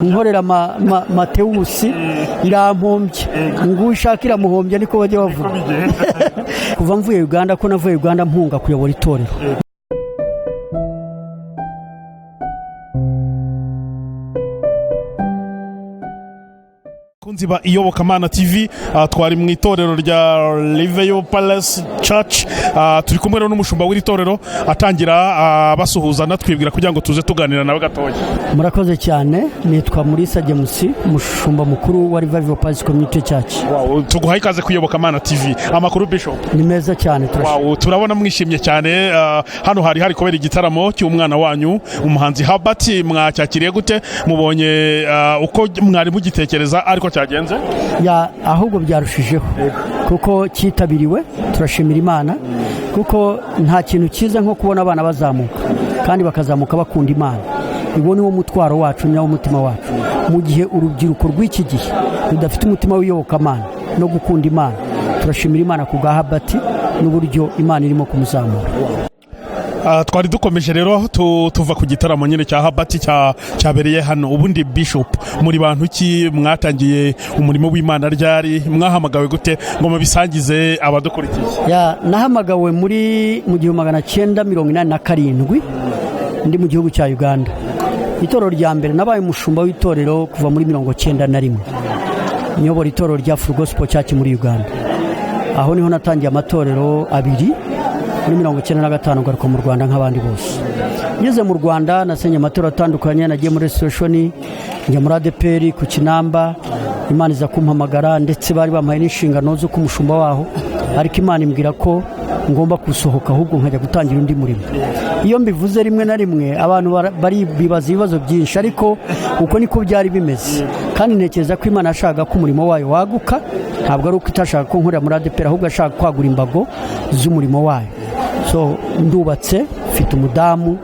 Nkorera Matewusi irampombye, ngo ushaka iramuhombye, niko bajya bavuga. Kuva mvuye Uganda, ko navuye Uganda mpunga kuyobora itorero. Bakunzi ba Iyobokamana TV, twari mu itorero rya Revival Palace Church. Turi kumwe rero n'umushumba w'iri torero, atangira basuhuza anatwibwira kugira ngo tuze tuganira nawe gatoya. Murakoze cyane. Nitwa Murisa James, umushumba mukuru wa Revival Palace Community Church. Wow, tuguhaye ikaze ku Iyobokamana TV. Amakuru, Bishop? Ni meza cyane, turashima. Wow, turabona mwishimye cyane. Hano hari kubera igitaramo cy'umwana wanyu, umuhanzi Herbert. Mwacyakiriye gute? Mubonye uko mwari mugitekereza ariko cyagenze? Ya, ahubwo byarushijeho kuko cyitabiriwe. Turashimira Imana kuko nta kintu cyiza nko kubona abana bazamuka kandi bakazamuka bakunda Imana. Uwo ni wo mutwaro wacu, ni wo mutima wacu. Mu gihe urubyiruko rw'iki gihe rudafite umutima w'iyobokamana no gukunda Imana, turashimira Imana ku bwa Herbert n'uburyo Imana irimo kumuzamura. Twari dukomeje rero tuva ku gitaramo nyine cya Herbert cyabereye hano. Ubundi Bishop, muri bantu ki? Mwatangiye umurimo w'Imana ryari? Mwahamagawe gute ngo mubisangize abadukurikiye? Ya, nahamagawe mu 1987 ndi mu gihugu cya Uganda. Itorero rya mbere, nabaye umushumba w'itorero kuva muri 91, nyobora itorero rya Full Gospel Church muri Uganda. Aho niho natangiye amatorero abiri. Muri 95 ngaruka mu Rwanda nk'abandi bose. Ngeze mu Rwanda nasenye amatorero atandukanye, nagiye muri Restoration, njya muri ADEPR ku Kinamba. Imana iza kumpamagara, ndetse bari bampaye n'inshingano zo kuba umushumba waho, ariko Imana imbwira ko ngomba gusohoka ahubwo nkajya gutangira undi murimo. Iyo mbivuze rimwe na rimwe abantu bari bibaza ibibazo byinshi, ariko uko niko byari bimeze. Kandi ntekereza ko Imana yashakaga ko umurimo wayo waguka. Ntabwo ari uko itashaka ko nkorera muri ADEPR, ahubwo ashaka kwagura imbago z'umurimo wayo. So ndubatse, mfite umudamu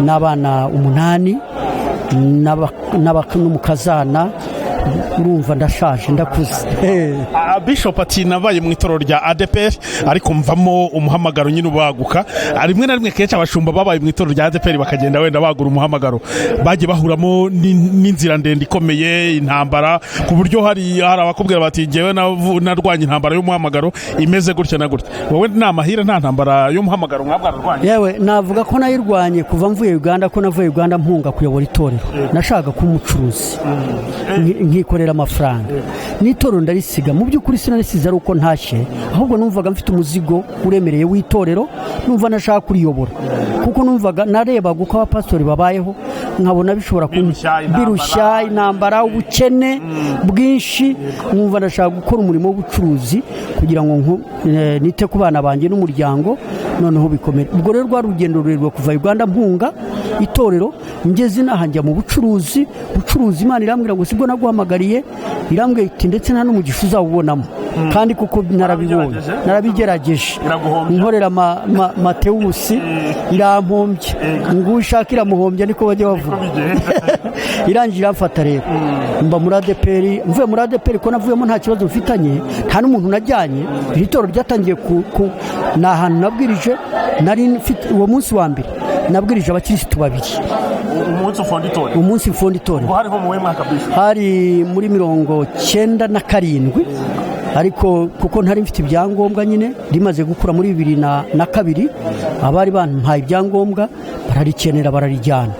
n'abana umunani n'umukazana. Urumva ndashaje, ndakuze. Bishop ati nabaye mu itorero rya ADEPR ariko mvamo umuhamagaro nyine ubaguka. Rimwe na rimwe, kenshi abashumba babaye mu itorero rya ADEPR bakagenda wenda bagura umuhamagaro, bagiye bahuramo n'inzira ndende ikomeye, intambara, ku buryo hari abakubwira bati njyewe narwanye intambara y'umuhamagaro imeze gutya na gutya. Wowe ni amahire, nta ntambara y'umuhamagaro mwabwararwanye? Yewe, navuga ko nayirwanye kuva mvuye Uganda, ko navuye Uganda mpunga kuyobora itorero. Nashakaga kuba umucuruzi, nkikorera amafaranga, n'itorero ndarisiga. Mu by'ukuri sinarisize ari uko ntashye, ahubwo numvaga mfite umuzigo uremereye w'itorero, numva nashaka kuriyobora, kuko numvaga narebaga uko abapasitori babayeho nkabona bishobora Birushya, intambara. Birushya, intambara, ubukene bwinshi. Nkumva ndashaka gukora umurimo w'ubucuruzi kugira ngo nite ku bana banjye n'umuryango, noneho bikomere. Ubwo rero rwari urugendo rurerure kuva Uganda mpunga itorero, ngeze inaha njya mu bucuruzi. Bucuruzi, Imana irambwira ngo sibwo naguhamagariye. Irambwira iti ndetse nta n'umugisha uzawubonamo. Kandi kuko narabibonye. Warabigerageje? Narabigerageje. Iraguhombya? Nkorera Matewusi irampombye, ngo ushaka iramuhombye, niko bajya bavuga. Irangije iramfata rero, mba muri ADEPR. Mvuye muri ADEPR, ko navuyemo nta kibazo mfitanye, nta n'umuntu najyanye. Iri torero ryatangiye ku ni ahantu nabwirije, nari mfite uwo munsi wa mbere nabwirije abakirisitu babiri. Umunsi ufunda itorero? Umunsi mfunda itorero. Ubwo hariho mu mwaka, Bishop? Hari muri 97, ariko kuko ntari mfite ibyangombwa nyine, rimaze gukura muri 2002, abari bampaye ibyangombwa bararikenera bararijyana,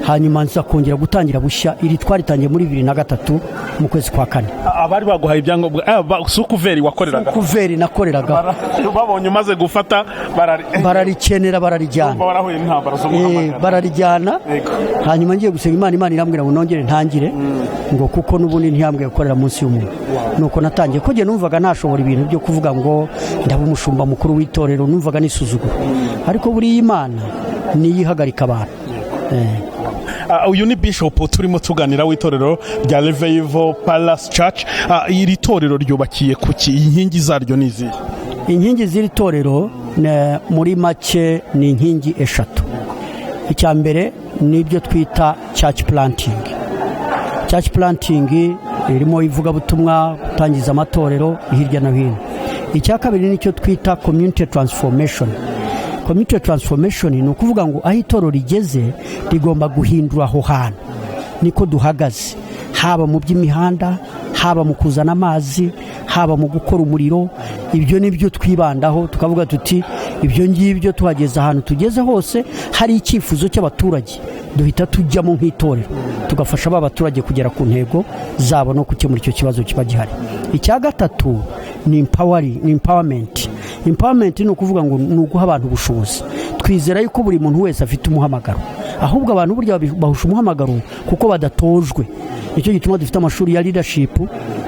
hanyuma nza kongera gutangira bushya. Iri twaritangiye muri 2003 mu kwezi kwa kane. Abari baguhaye ibyangombwa sukuveri wakoreraga? Kuveri nakoreraga. Babonye umaze gufata bararikenera bararijyana. Barahuye n'intambara z'umuhamagaro. Bararijyana. Hanyuma ngiye gusenga Imana, Imana irambwira ngo nongere ntangire, ngo kuko n'ubundi ntiyambwiye gukorera munsi y'umuntu. Nuko natangiye, ko njye numvaga ntashobora ibintu byo kuvuga ngo ndaba umushumba mukuru w'itorero, numvaga nisuzugura. Ariko buriya Imana niyo ihagarika abantu. Uyu ni Bishop turimo tuganira w'itorero rya Revival Palace Church. Iri torero ryubakiye kuki? Inkingi zaryo ni izihe? Inkingi z'iri torero muri make ni inkingi eshatu. Icya mbere ni ibyo twita church planting. Church planting irimo ivugabutumwa, gutangiza amatorero hirya no hino. Icya kabiri nicyo twita community transformation. Community transformation ni ukuvuga ngo aho itorero rigeze rigomba guhindura aho hantu, niko duhagaze. Haba mu by'imihanda, haba mu kuzana amazi, haba mu gukora umuriro. Ibyo ni byo twibandaho, tukavuga tuti ibyo ngibyo tuhageze, ahantu tugeze hose hari icyifuzo cy'abaturage, duhita tujyamo nk'itorero, tugafasha ba baturage kugera ku ntego zabo no gukemura icyo kibazo kiba gihari. Icya gatatu ni empowering, ni empowerment. Empowerment ni ukuvuga ngo ni uguha abantu ubushobozi. Twizera yuko buri muntu wese afite umuhamagaro, ahubwo abantu burya bahusha umuhamagaro kuko badatojwe. Nicyo gituma dufite amashuri ya leadership.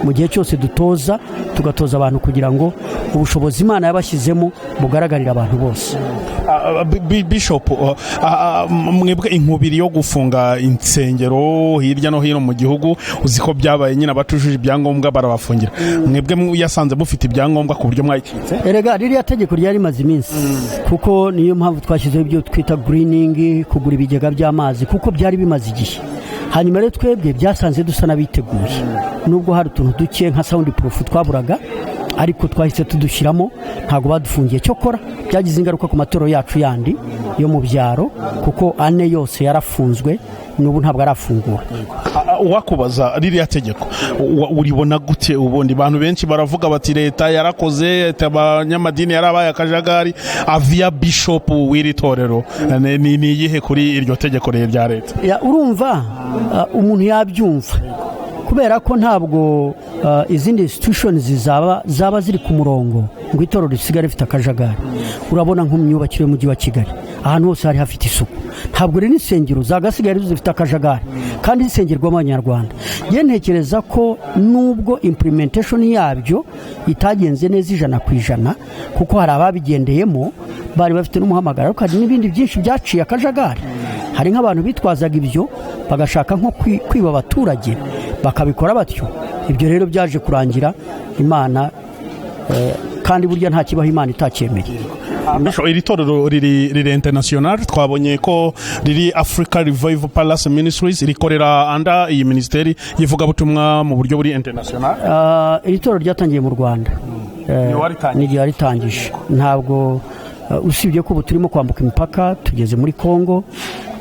Mu gihe cyose dutoza, tugatoza abantu kugira ngo ubushobozi Imana yabashyizemo bugaragarire abantu bose. Bishop, mwebwe inkubiri yo gufunga insengero hirya no hino mu gihugu, uzi ko byabaye nyine, abatujuje ibyangombwa barabafungira. Mwebwe yasanze mufite ibyangombwa ku buryo mwayicitse? Erega ririya tegeko ryari rimaze iminsi, kuko niyo mpamvu twashyizeho ibyo twita greening, kugura ibigega by'amazi, kuko byari bimaze igihe. Hanyuma rero twebwe byasanze dusa n'abiteguye, nubwo hari utuntu duke nka sound proof twaburaga, ariko twahise tudushyiramo, ntabwo badufungiye. Cyokora byagize ingaruka ku matorero yacu yandi yo mu byaro, kuko ane yose yarafunzwe, n'ubu ntabwo arafungura. Uwakubaza, ririya tegeko uribona gute? Ubundi abantu benshi baravuga bati leta yarakoze, leta, abanyamadini yarabaye akajagari. Avis ya bishop w'iri torero ni iyihe kuri iryo tegeko rya leta? Ya, urumva, umuntu yabyumva, kubera ko ntabwo izindi institutions zaba ziri ku murongo ngo itorero risigare rifite akajagari. Urabona nko mu myubakire y'umujyi wa Kigali, ahantu hose hari hafite isuku. Ntabwo rero insengero zagasigaye arizo zifite akajagari kandi zisengerwamo Abanyarwanda. Njye ntekereza ko nubwo implementation yabyo itagenze neza 100%, kuko hari ababigendeyemo bari bafite n'umuhamagaro, ariko hari n'ibindi byinshi byaciye akajagari. Hari nk'abantu bitwazaga ibyo bagashaka nko kwiba abaturage, bakabikora batyo. Ibyo rero byaje kurangira Imana, kandi burya nta kibaho Imana itacyemeye. Bishop, iri torero riri international. Twabonye ko riri Africa Revival Palace Ministries, rikorera under iyi minisiteri y'ivugabutumwa mu buryo buri international. Iri torero ryatangiye mu Rwanda. Ni waritangije? Ni ryaritangije. Ntabwo, usibye ko ubu turimo kwambuka imipaka, tugeze muri Congo,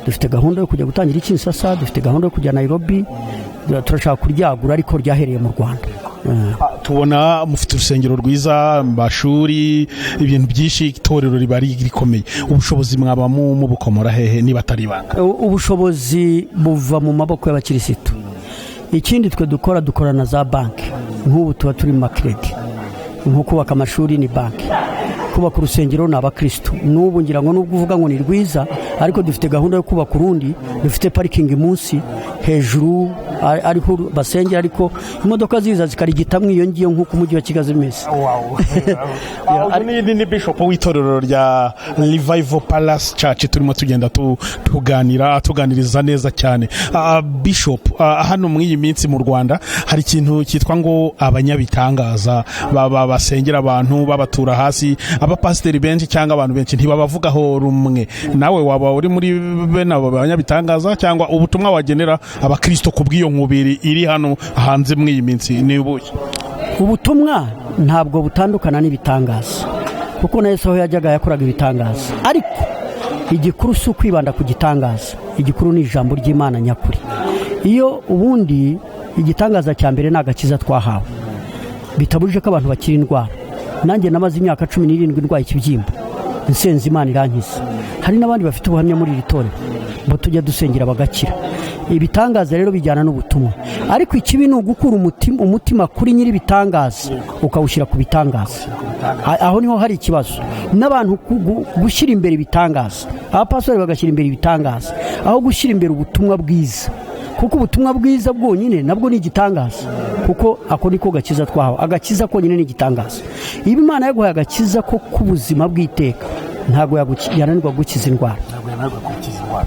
dufite gahunda yo kujya gutangira i Kinshasa, dufite gahunda yo kujya Nairobi, turashaka kuryagura, ariko ryahereye mu Rwanda. Tubona mufite urusengero rwiza, amashuri, ibintu byinshi, itorero riba rikomeye. Ubushobozi mwaba mubukomora hehe, niba atari ibanga? Ubushobozi buva mu maboko y'abakirisitu. Ikindi twe dukora, dukorana na za banki. Nk'ubu tuba turi mu ma crédit, nko kubaka amashuri ni banki, kubaka urusengero ni abakirisitu. N'ubu ngira ngo nubwo uvuga ngo ni rwiza, ariko dufite gahunda yo kubaka urundi rufite parking munsi, hejuru ariho basengera, ariko imodoka ziza zikarigitamo iyo ngiyo, nk'uko umujyi wa Kigali umeze. Uyu ni bishop w'itorero rya Revival Palace Church turimo tugenda tuganira, tuganiriza neza cyane. Bishop, hano muri iyi minsi mu Rwanda hari ikintu cyitwa ngo abanyabitangaza basengera abantu babatura hasi. Abapasiteri benshi cyangwa abantu benshi ntibabavugaho rumwe. Nawe waba uri muri bene abo banyabitangaza, cyangwa ubutumwa wagenera abakristo ku bw'iyo nkubiri iri hano hanze muri iyi minsi ni ubuhe? Ubutumwa ntabwo butandukana n'ibitangaza, kuko na Yesu aho yajyaga yakoraga ibitangaza. Ariko igikuru si ukwibanda ku gitangaza, igikuru ni ijambo ry'Imana nyakuri. Iyo ubundi igitangaza cya mbere ni agakiza twahawe, bitabujije ko abantu bakira indwara. Nanjye namaze imyaka 17 ndwaye ikibyimba, nsenze Imana irankiza. Hari n'abandi bafite ubuhamya muri iri torero bo tujya dusengera bagakira. Ibitangaza rero bijyana n'ubutumwa, ariko ikibi ni ugukura umutima kuri nyiri ibitangaza ukawushyira ku bitangaza. Aho niho hari ikibazo n'abantu, gushyira imbere ibitangaza, abapastori bagashyira imbere ibitangaza aho gushyira imbere ubutumwa bwiza, kuko ubutumwa bwiza bwonyine nabwo ni igitangaza, kuko ako niko gakiza twahawe. Agakiza konyine ni igitangaza. Iyo Imana yaguhaye agakiza ko k'ubuzima bw'iteka, ntabwo yananirwa gukiza indwara.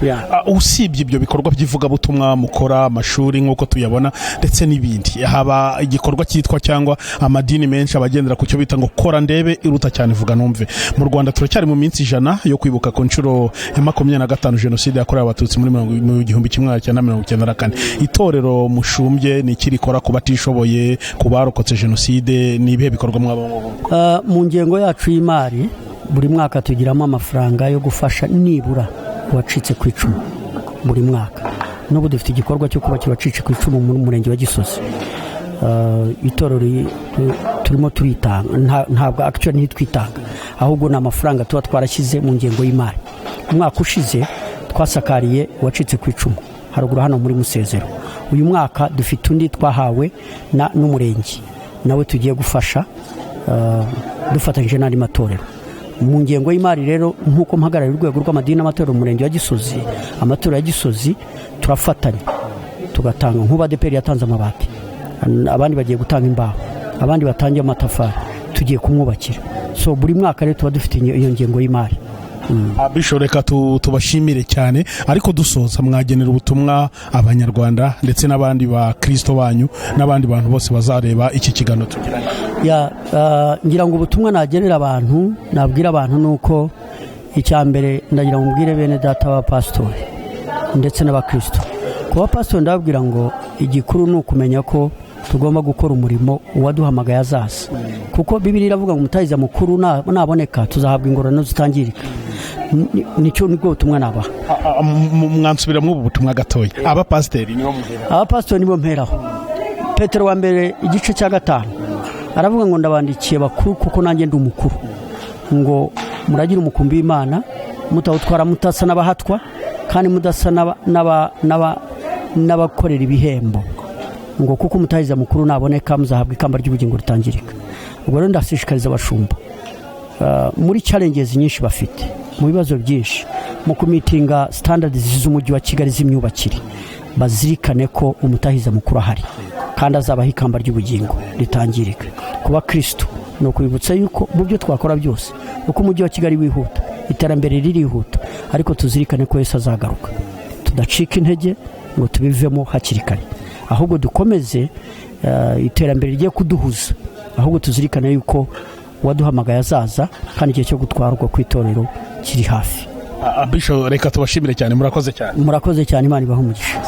Yeah. Usibye ibyo bikorwa by'ivugabutumwa mukora, amashuri nk'uko tuyabona ndetse n'ibindi, haba igikorwa cyitwa, cyangwa amadini menshi abagendera ku cyo bita ngo kora ndebe iruta cyane vuga numve. Mu Rwanda turacyari mu minsi 100 yo kwibuka ku nshuro ya 25 jenoside yakorewe Abatutsi muri mu 1994. Itorero mushumbye ni iki rikora ku batishoboye, ku barokotse jenoside? Ni ibihe bikorwa mwaba Mu ngengo yacu y'imari buri mwaka tugiramo amafaranga yo gufasha nibura uwacitse ku icumu buri mwaka. N'ubu dufite igikorwa cyo kubakira abacitse ku icumu mu murenge wa Gisozi. Itorero turimo turitanga. Ntabwo actually ntitwitanga, ahubwo ni amafaranga tuba twarashyize mu ngengo y'imari. Umwaka ushize twasakariye uwacitse ku icumu haruguru hano muri Musezero. Uyu mwaka dufite undi twahawe n'umurenge, nawe tugiye gufasha dufatanyije n'andi matorero mu ngengo y'imari. Rero nk'uko mpagarariye urwego rw'amadini n'amatorero mu murenge wa Gisozi, amatorero ya Gisozi turafatanya tugatanga. Nk'ubu ADEPR yatanze amabati, abandi bagiye gutanga imbaho, abandi batangiye amatafari, tugiye kumwubakira. So buri mwaka rero tuba dufite iyo ngengo y'imari. Bishop, reka tubashimire cyane, ariko dusoza mwagenera ubutumwa Abanyarwanda ndetse n'abandi ba kirisito banyu n'abandi bantu bose bazareba iki kiganiro tugiranye. Ya, ngira ngo ubutumwa nagenera abantu, nabwira abantu, ni uko icya mbere ndagira ngo mbwire bene data b'abapasitori ndetse n'abakirisito. Ku bapasitori ndababwira ngo igikuru ni ukumenya ko tugomba gukora umurimo uwaduhamagaye azaza, kuko Bibiliya iravuga ngo umutahiza mukuru naboneka tuzahabwa ingororano zitangirika. Nicyo nibwo butumwa nabaha. Mwansubiramo ubu butumwa gatoya? Abapasiteri nibo muhera. Abapasitori nibo mperaho. Petero wa mbere igice cya 5 aravuga ngo: "Ndabandikiye bakuru, kuko nanjye ndi umukuru, ngo muragire umukumbi w'Imana mutawutwara mudasa n'abahatwa, kandi mudasa n'abakorera ibihembo, ngo kuko umutahiza mukuru naboneka muzahabwa ikamba ry'ubugingo ritangirika." Ubwo rero ndashishikariza abashumba muri challenges nyinshi bafite, mu bibazo byinshi, mu kumeetinga standards z'umujyi wa Kigali z'imyubakire, bazirikane ko umutahiza mukuru ahari kandi azabaha ikamba ry'ubugingo ritangirika. Ku bakristo ni ukubibutsa yuko mu byo twakora byose, uko umujyi wa Kigali wihuta, iterambere ririhuta, ariko tuzirikane ko Yesu azagaruka. Tudacika intege ngo tubivemo hakiri kare, ahubwo dukomeze iterambere rigiye kuduhuza, ahubwo tuzirikane yuko uwaduhamagaye azaza kandi igihe cyo gutwarwa ku itorero kiri hafi. Bishop, reka tubashimire cyane, murakoze cyane. Murakoze cyane, Imana ibahe umugisha.